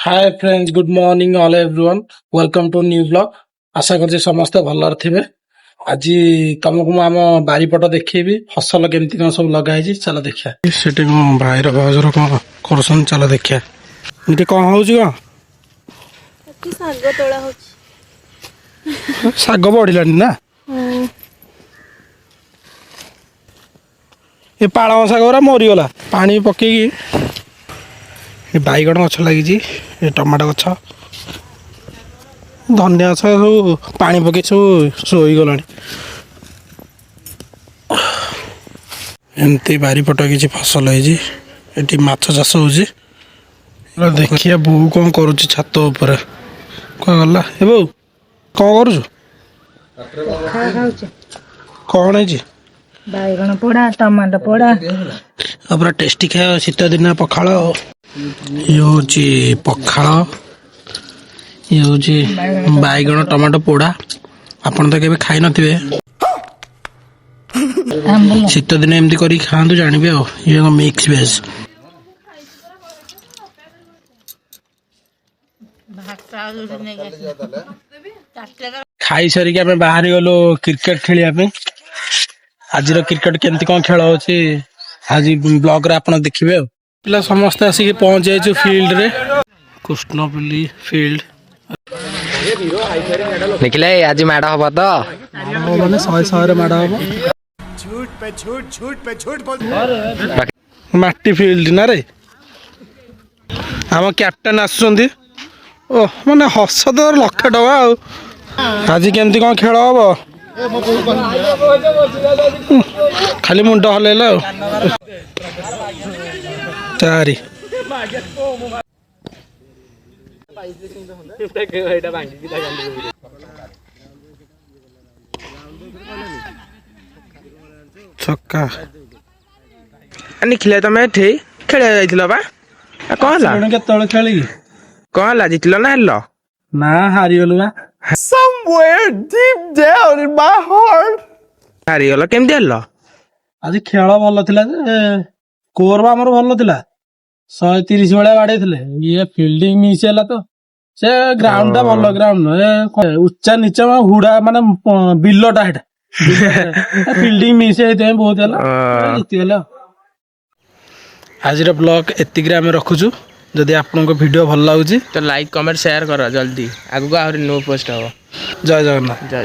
Hi friends, good morning all everyone, welcome to new vlog. ଆଶା କରୁଛି ସମସ୍ତେ ଭଲରେ ଥିବେ। ଆଜି ତମକୁ ମୁଁ ଆମ ବାରିପଟ ଦେଖେଇବି, ଫସଲ କେମିତି କଣ ସବୁ ଲଗା ହେଇଛି। ଚାଲ ଦେଖିବା। ସେଠି କଣ ଭାଇର ଭାଉଜର କଣ କରୁଛନ୍ତି, ଚାଲ ଦେଖିବା। ଏଠି କଣ ହଉଛି କଣ? ଏଠି ଶାଗ ତୋଳା ହଉଛି। ଶାଗ ବଢିଲାଣି ନା? ଏ ପାଳଙ୍ଗ ଶାଗ ଗୁରା ମରିଗଲା ପାଣି ପକେଇକି। ଏ ବାଇଗଣ ଗଛ ଲାଗିଛି, ଏ ଟମାଟୋ ଗଛ, ଧନିଆ ଗଛ ସବୁ ପାଣି ପକେଇ ସବୁ ଶୋଇଗଲାଣି। ଏମିତି ବାରିପଟ କିଛି ଫସଲ ହେଇଛି। ଏଠି ମାଛ ଚାଷ ହଉଛି। ଦେଖିବା ବୋଉ କଣ କରୁଛି ଛାତ ଉପରେ। କଣ ଗଲା ଏ ବୋଉ, କଣ କରୁଛୁ? ଖାଉଛି। କଣ ହେଇଛି? ବାଇଗଣ ପୋଡା, ଟମାଟୋ ପୋଡା। ଆଉ ପୁରା ଟେଷ୍ଟି ଖାଇବା ଶୀତ ଦିନ ପଖାଳ। ଆଉ ଇଏ ହଉଛି ପଖାଳ, ଇଏ ହଉଛି ବାଇଗଣ ଟମାଟୋ ପୋଡା। ଆପଣ ତ କେବେ ଖାଇ ନଥିବେ। ଆମ୍ବୁଲ। ଶୀତ ଦିନ ଏମିତି କରିକି ଖାଆନ୍ତୁ, ଜାଣିବେ। ଆଉ ଇଏ ମିକ୍ସ ଭେଜ। ଖାଇ ସାରିକି ଆମେ ବାହାରି ଗଲୁ କ୍ରିକେଟ ଖେଳିବା ପାଇଁ। ଆଜିର କ୍ରିକେଟ କେମିତି କଣ ଖେଳ ହଉଛି, ଆଜି ବ୍ଲଗରେ ଆପଣ ଦେଖିବେ। ଆଉ ପିଲା ସମସ୍ତେ ଆସିକି ପହଞ୍ଚି ଯାଇଛୁ ଫିଲ୍ଡରେ, କୃଷ୍ଣପଲ୍ଲୀ ଫିଲ୍ଡ। ଦେଖିଲେ, ଆଜି ମାଡ଼ ହବ ତ? ମାନେ ଶହେ ଶହେରେ ମାଡ଼ ହବ। ମାଟି ଫିଲ୍ଡ ନା ରେ। ଆମ କ୍ୟାପ୍ଟେନ ଆସୁଛନ୍ତି। ଓ ମାନେ ହସ ତ ଲକ୍ଷେ ଟଙ୍କା। ଆଉ ଆଜି କେମିତି କଣ ଖେଳ ହବ? ଖାଲି ମୁଣ୍ଡ ହଲେଇଲା। ଆଉ ଚାରି ଛକା। ନିଖିଲା, ତମେ ଏଠି ଖେଳିବାକୁ ଯାଇଥିଲ ବା, ଆଉ କଣ ହେଲା? ଜଣେ କେତେବେଳେ ଖେଳିକି କଣ ହେଲା, ଜିତିଲ ନା ହେଲ? ନା, ହାରିଗଲୁ ବା। Somewhere deep down in my heart. ହାରିଗଲ, କେମିତି ହେଲ? ଆଜି ଖେଳ ଭଲ ଥିଲା ଯେ, ସ୍କୋର ବା ଆମର ଭଲ ଥିଲା, 130 ଭଳିଆ ବାଡେଇଥିଲେ। ଇଏ ଫିଲ୍ଡିଂ ମିସ୍ ହେଲା ତ। ସେ ଗ୍ରାଉଣ୍ଡ ଟା ଭଲ ଗ୍ରାଉଣ୍ଡ ନୁହେଁ, ଉଚ୍ଚା ନିଚା ମାନେ ହୁଡା ମାନେ ବିଲଟା ସେଟା। ଫିଲ୍ଡିଂ ମିସ୍ ହେଇଥିପାଇଁ ବହୁତ ହେଲା, ଜିତିଗଲେ। ଆଉ ଆଜିର ବ୍ଲଗ ଏତିକିରେ ଆମେ ରଖୁଛୁ। ଯଦି ଆପଣଙ୍କ ଭିଡିଓ ଭଲ ଲାଗୁଛି ତ ଲାଇକ୍, କମେଣ୍ଟ, ସେୟାର କର ଜଲ୍ଦି। ଆଗକୁ ଆହୁରି ନୂଆ ପୋଷ୍ଟ ହବ। ଜୟ ଜଗନ୍ନାଥ। ଜୟ